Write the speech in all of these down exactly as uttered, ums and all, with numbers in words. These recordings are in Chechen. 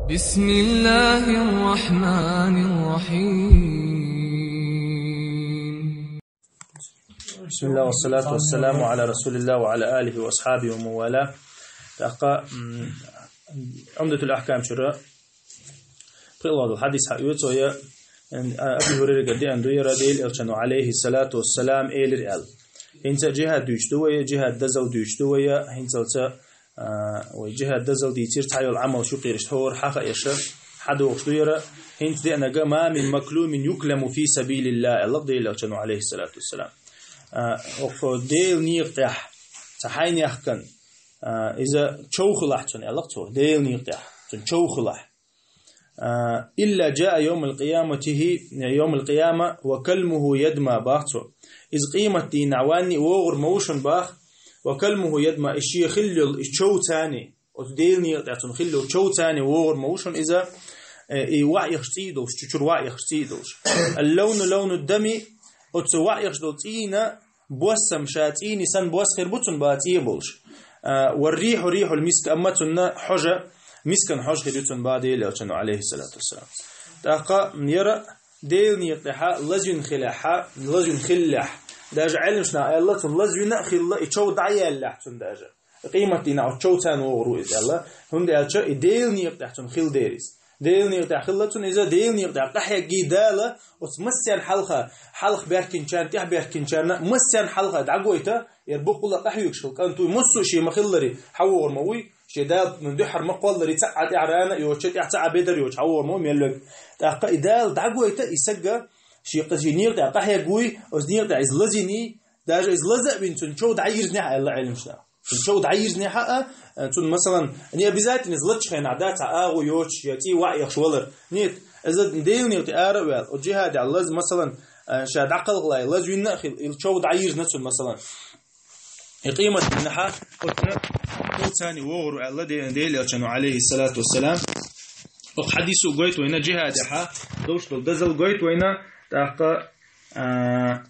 بسم الله الرحمن الرحيم. بسم الله والصلاة والسلام على رسول الله وعلى آله وأصحابه ومن والاه. ТӀаккха, м, Умдатул Ахкам чура пхелагӀа хьадис хьаоьцу вай, м, Аби Хурайрага деана ду яра, Делан Элчано, алейхи салату вассалам, элира аьлла. ХӀинца джихад дуьйцуш ду вай, джихад дозал дуьйцуш ду вай, хӀинцалца, а, вай джихад дозал дийцира, цхьайолу Ӏамал шу кхийраш тхьовра хьаха эша, хьадохуш ду яра, хӀинца деанага: «Ма мин маклумин юкламу фи сабилилла», аьлла Делан Элчано, алейхи салату вассалам. А, оха Делан некъа тӀехь цхьа хьайнехкан, а, иза чов хилахь цунна, аьлла цо, Делан некъа тӀехь цунна чов хилахь. А, «Илла джаа йомал къияматихи, йомал къияма ва калмуху ядма», бах цо. Иза къемат дийнахь ванни вогӀур ма ву шун, бах, «ва калмуху ядма», и шен хилла йолу и чов царни, оцу Делан некъа тӀехь цунна хилла йолу чов царни вогӀур ма ву шун иза, э, и ваӀ яхаш цӀий долуш, чучура ваӀ яхаш цӀий долуш. «Ал-лауну лауну дами», оцу ваӀ яхаш долу цӀийнан боссам ша цӀийнан санна бос хир бу цунна, бах, цӀе болуш. А, «ва риху рихул миск», амма цунна хьожа, мискан хьожа хир ю цунна, бах Делан Элчано, алейхи салату вассалам. ТӀаккха яра Делан некъа тӀехь лазийна хилахь, лазийна хиллехь. Даже Ӏеламнаха аьлла, цунна лазийна а хилла, и чов дӀа а яьллехь цунна даже. Къемат дийнахь оцу чов царна вогӀур ву иза аьлла, хӀунда аьлча и Делан некъа тӀехь цунна хилла дера иза. Делан некъа тӀехь хилла цунна иза, Делан некъа тӀехь къахьегна Дала оцу массарна хьалха, хьалха баьхкинчарна, тӀехь баьхкинчарна, массарна хьалха дӀагойта, яра бакъволуш къахьоьгуш хилла кӀант вуй, массо а шен ма-хиллара хьавогӀур ма вуй, шен Дала дуьххьара ма-кхоллара цхьа а тӀаьхьа рана йоцуш, тӀехь цхьа а бедар йоцуш хьавогӀур ма ву мел верг. ТӀаккха и Дала дӀагойта и саг, шен къа-, шен некъа тӀехь къахьегна вуй, оцу некъа тӀехь иза лазийна, даже иза лаза а вина, цунна чов дӀайирзинехь аьлла Ӏеламнаха. Цунна чов дӀайирзинехь а, цунна, масалан, не обязательно иза лазачу хенахь, да, цхьа агӀо йоцуш я цӀий ваӀ яхаш валар. Нет, иза Делан некъа тӀе ара а ваьлла, оцу джихадехь лаза, масалан, ша дӀакхалхале, лазийна а хилла, и чов дӀайирзина цунна, масалан. И къемат дийнахь оцу чов царна вогӀур ву аьлла Де-, Делан Элчано, алейхи салату вассалам. Оха хьадисо гойту вайна джихадехь долуш долу дозал гойту вайна, тӀаккха А,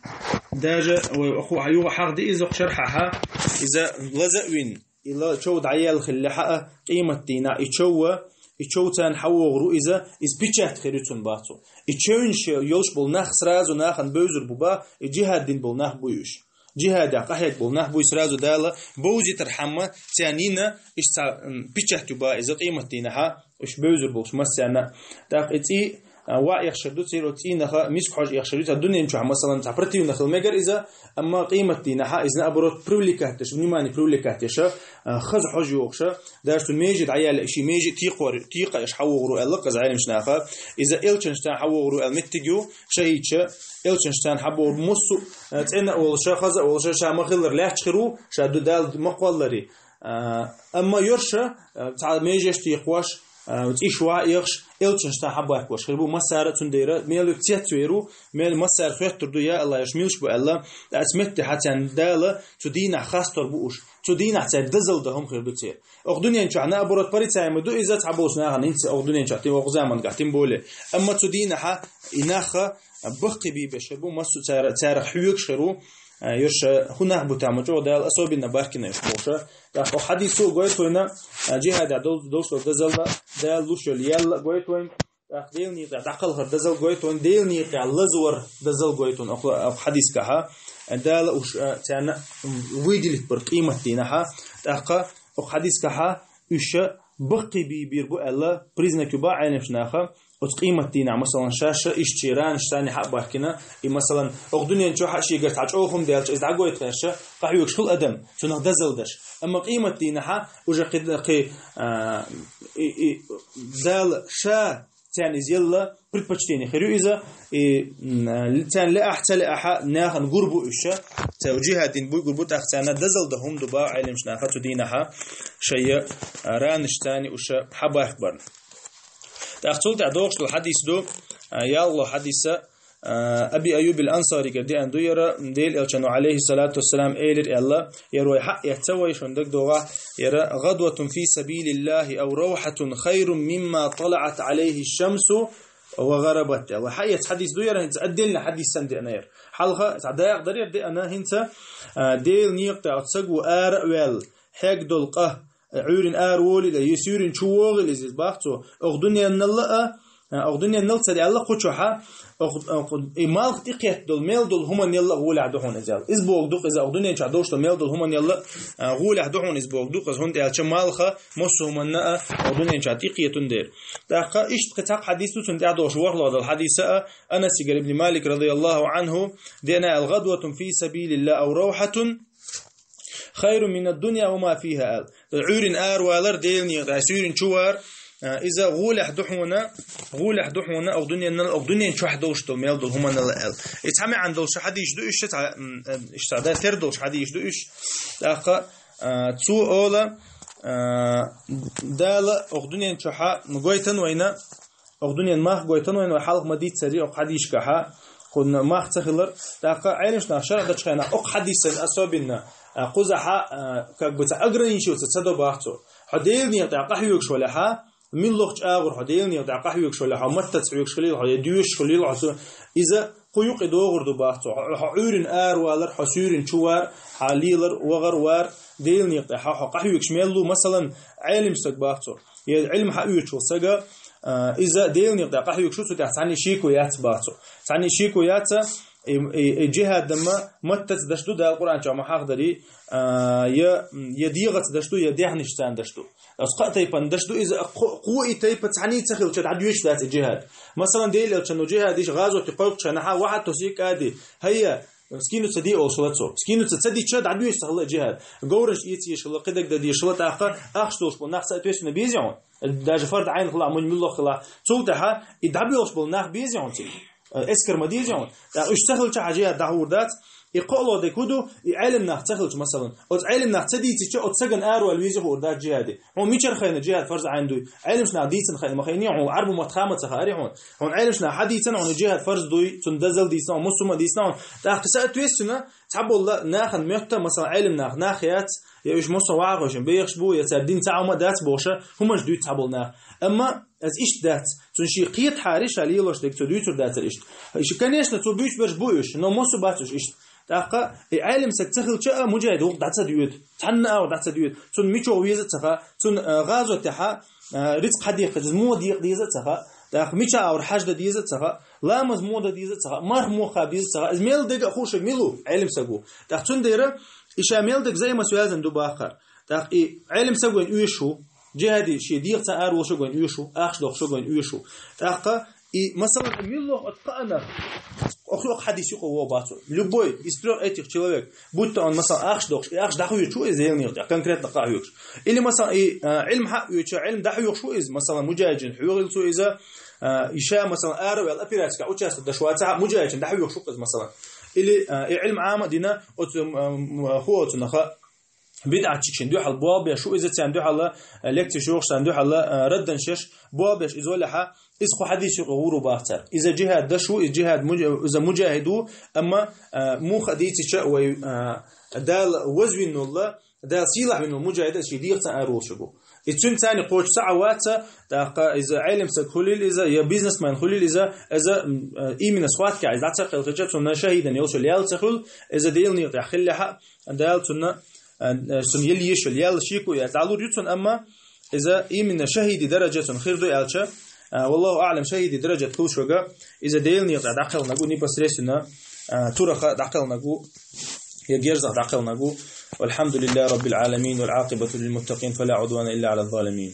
даже вай ху-, юха хьахди иза шархьахьа, иза лаза а вина, и ла-, чов дӀаелла хиллехьа а, къемат дийнахь и чов а, и чов царна хьавогӀур ву иза, иза печать хир ю цунна, бах цо. И чевнаш йолуш болу нах сразу нахана бевзар бу, бах, и джихад дина болу нах буй уьш. Джихадехь къахьегна болу нах буй, сразу Дала бовзийтархьама царна йина, иштта, м, печать ю, бах, иза къемат дийнахьа. Уьш бевзар болуш массарна. ТӀаккха и цӀий, а, ваӀ яхаш ду церан цӀийнах, миска хьожа яхаш ду, цхьа дуьнен чохь, масалан, цхьа противно хила мегар иза, амма къемат дийнахьа иза, наоборот, привлекать деш, внимание привлекать деш, а, хаза хьожа йогӀуш, даже цу меже дӀаяьлла, ши меже текхор-, текха еш хьавогӀур ву аьлла, каза Ӏеламнаха, иза элчанаш царна хьавогӀур ву аьлла меттиг ю, шахӀидаш, элчанаш царна хьабогӀур, массо а, а, цӀена а волуш, хаза а волуш, ша ма-хиллара лаьтташ хир ву, ша ду Дала ма-кхоллара. А, амма йорша, а, цхьа межеш текхош, а, цӀийш ваӀ яхаш, элчанаш цхьа хьабахкош хир бу, массара а цундела, мел цец вер ву, мел массара хоьттур ду, я Аллах, еш милш бу аьлла, тӀаккха цу меттехьа царна Дала цу дийнахь хастор бу уьш, цу дийнахь царна дозалла дан хӀума хир ду церан. Оха дуьнен чохь наоборот порицаемо ду иза, цхьаболчу нахана хӀинца, оха дуьнен чохь тем, оха заманга тем более. Амма цу дийнахьа и наха баккхийбеш хир бу, массо а цара-, царах хьоьгуш хир ву, а, йорша хӀун нах бу там чӀогӀа Дала особенно бахкина уьш бохуша. ТӀаккха хьадисо гойту вайна, а, джихадехь дол-, долуш долу дозалла, Дала луш йолу ял а гойту вайна, тӀаккха Делан некъехь дӀакхалхар дозалла гойту вайна, Делан некъехь лазавар дозалла гойту вайна, оха, оха хьадискахьа, а, Дала уьш, а, царна, м, выделить бар къемат дийнахьа, тӀаккха оха хьадискахьа уьш баккхийбийр бу аьлла, признак ю, бах, Ӏеламнаха, оцу къемат дийнахь, масалан, шаьш иштта шен ранаш царна хьа а бахкина, и, масалан, оха дуьнен чохь а шегара цхьа чӀогӀа хӀума даьлча, иза дӀагойту хьаьша, къахьоьгуш хила адам, цунах дозалла деш. Амма къемат дийнахьа уже кхи, кхи, а, и, и, Дала ша царна иза елла предпочтение хир ю иза, и, м, царна лаахь, ца лаахь, нахана гур бу уьш, цара джихад дина буй гур бу, тӀаккха царна дозалла дан хӀума ду, бах, Ӏеламнаха, цу дийнахьа шайн, а, ранаш царна уьш хьабахкабарна. ТӀаккха цул тӀаьхьа догӀуш долу хьадис ду, а, ялхалгӀа хьадиса, а, Аби Айюб ал-Ансаригара деана ду яра, Делан Элчано, алейхи салату вассалам, элира аьлла, яра вай хьа а эцна вай шун дагадогӀа, яра: «ГӀадватун фи сабилиллахи ав равхьатун хайрун мимма талаӀат алейхи шамсу ва гӀарабат», аьлла. Хьа а эцна хьадис ду яра, хӀинца отдельно хьадис санна деана яра. Хьалха цхьа дакъа дар яра деана, хӀинца, а, Делан некъа тӀе оцу саго ара а ваьлла, хьегна долу къа, Ӏуьйрин ара волийла, е суьйрин чу вогӀийла иза, бах цо, оху дуьненал а, оху дуьненал ца даьлла кху чухьа, оху, оху, и малх тӀекхетта долу, мел долу хӀуманелла а гӀолехь ду хьуна иза аьлла. Иза боху ду-кх иза, оху дуьнен чохь долуш долу мел долу хӀуманелла а гӀолехь ду хьуна иза боху ду-кх иза, хӀунда аьлча малха массо а хӀуманна а оху дуьнен чохь тӀекхетун дера. ТӀаккха иштта кхин цхьа хьадис ду цунна тӀаьхьа долуш ворхӀалгӀа долу хьадис а, Анасигара ибн Малик радияллаху анхӀу деана аьлла: «ГӀадватун фи сабилиллахи ав равхьатун хайрун мина дунья ва ма фиха», аьлла. Ӏуьйрин ара валар Делан некъа тӀе, суьйрин чу вар, а, иза гӀолехь ду хьуна, гӀолехь ду хьуна оху дуьненал, оху дуьнен чохь долуш долу мел долу хӀуманал а аьлла. И цхьа маьӀна долуш хьадисаш ду уьш, цхьа, м, э, иштта да, тера долуш хьадисаш ду уьш. ТӀаккха, а, цо ола, а, Дала оху дуьнен чохьа гойтан вайна, оху дуьнен мах гойтан вайна, вай хьалха ма-дийццара, оху хьадисашкахьа, кхунна мах ца хилар. ТӀаккха Ӏеламнаха шарх дечу хенахь оху хьадисана особенно, а, кхузахьа, а, как бы ца ограничиваться ца до, бах цо. Хьо Делан некъа тӀе къахьоьгуш валахьа, муьлххачу агӀор хьо Делан некъа тӀе къахьоьгуш валахьа, хьо маттаца хьоьгуш хилийла, хьо я доьшуш хилийла, хьо цу, иза кху юкъе догӀур ду, бах цо. Хьо, хьо Ӏуьйрин ара валар, хьо суьйрин чу вар, хьо лелар, вахар вар, Делан некъа тӀе хьо, хьо къахьоьгуш мел ву, масалан, Ӏелам стаг, бах цо. Я Ӏилма хьаоьцуш волу стага, а, иза Делан некъа тӀе къахьоьгуш ву, цу тӀехь цхьанна шеко яц, бах цо. Цхьанна шеко яц, и, и, и джихӀад ма маттаца даш ду, Дала Къуръан чохь ма хьахадари, а, я, я дегӀаца даш ду, я даьхнашца даш ду. Ас кхаа тайпана даш ду иза, кхо, кхо и тайпа цхьанна ца хилча, дӀадоьшуш дац и джихӀад. Масалан, Делан Элчано джихӀад йиш гӀазоте кхойкхучу хенахьа, вахьа тосий кади, хӀайя, скинуться де олуш хилла цо. Скинуться ца дича, дӀадоьшуш ца хилла джихӀад. Говраш эца езаш хилла, кхидерг дан дезаш хилла, тӀаккха ахча долуш болу нах соответственно безий хьуна. Даже фарз Ӏайн хилахь, муьлхха хилахь. Цул тӀаьхьа и дӀабоьлхуш болу нах безий хьуна цига. Эскар ма дезий хьуна. ТӀаккха уьш ца хилча хьан джихӀад дӀахьур дац. И кхоалгӀа дерг хӀун ду, и Ӏелам нах ца хилча, масалан. Оцу Ӏелам нах ца дийцича, оцу стагана аравала везий хьуна дац джихӀаде. Хьуна мичара хайна джихӀад фарз Ӏайн дуй? Ӏеламнаха дийцина хайна ма хайнехь, хьуна Ӏарбу мотт ха ма ца хаьара хьуна. Хьуна Ӏеламнаха хьадийцина, хьуна джихӀад фарз дуй, цунна дазал дийцина, хьуна мусулман дийцина хьуна. ТӀаккха соответственно, цхьаболла нахана моьтту, масалан, Ӏелам нах, нах яц, я уьш мусулман вахошин бехаш бу, я цара дин ца Ӏама дац бохуша, хӀуманаш дуьйцу цхьаболла нах. Амма ас иштта дац, цунна шен кхетахьара, ша лелош дерг цо дуьйцур дацара иштта. Иштта, конечно, цо буьйцу берш бу уьш, но мусу бац уьш иштта. ТӀаккха и Ӏелам стаг ца хилча а, муджахӀид гӀуллакх дӀа ца доьду. Цхьанна а гӀуллакх дӀа ца доьду. Цунна мичахь веза а ца хаьа, цунна, а, гӀазот тӀехьа, а, рицкъ хьан декхар, иза муха декъа деза а ца хаьа, тӀаккха мича а гӀур хьажда деза а ца хаьа, ламаз муха дан деза а ца хаьа, марх муха кхаба деза а ца хаьа. Иза мел дерг а хууш мила ву, Ӏелам стаг ву. ТӀаккха цундела и ша мел дерг заимас вязан ду бахар. ТӀаккха и Ӏелам стаг вайн оьшуш ву, джихӀаде шен дегӀаца ара волуш вайн оьшуш ву, ахча дохуш вайн оьшуш ву. ТӀаккха и, масалан, муьлхха оцу кхаанах, оху хьадис юкъа вогӀу бацо. Любой из трёх этих человек, будь то он, масалан, ахча дохуш, и ахча дӀахьоьгуш ву иза Делан некъа тӀе, конкретно къахьоьгуш. Или, масалан, и, а, Ӏилма хьаоьцуш, Ӏилма дӀахьоьгуш ву иза, масалан, муджахӀидшна хьоьгӀийла цо иза, а, и ша, масалан, ара ваьлла операцика участвовать деш вацахь, муджахӀидшна дӀахьоьгуш ву иза, масалан. Или, а, и Ӏилма Ӏама а дина, оцу, м, м, хӀу оцу наха, бидӀатчикшна дуьхьал болх беш ву иза, царна дуьхьал, а, лекцеш йохуш, царна дуьхьал, а, радданаш еш, болх беш иза валахьа, иза кху хьадис юкъа гӀур ву бах цара. Иза джихӀад деш ву, иза джихӀад муж-, иза муджахӀид ву, амма, а, муха а дийцича вай, а, Дала вазвиннулла, Дала сийлахь винну муджахӀид, иза шен дегӀаца ара волуш ву. И цуьнан царна кхочуш ца Ӏа ваца, тӀаккха иза Ӏелам стаг хуьлийла иза, я бизнесмен хуьлийла иза, иза, м, а, именно схватке иза дӀа ца кхелхича, цунна шахӀидан йолуш йолу ял ца хуьлу, иза Делан некъа тӀехь хиллехьа, Дала цунна, а, цунна елла йиш йолу ял шеко яц. ДӀалур ю цунна, амма иза именно шахӀиди даража цунна хир ду аьлча, а, валлаху аӀлам, шахӀиди даража хуьлуш верг, иза Делан некъа тӀехь дӀакхелхинарг ву непосредственно, а, тураха дӀакхелхинарг ву, я герзах дӀакхелхинарг ву. والحمد لله رب العالمين والعاقبة للمتقين فلا عدوان إلا على الظالمين.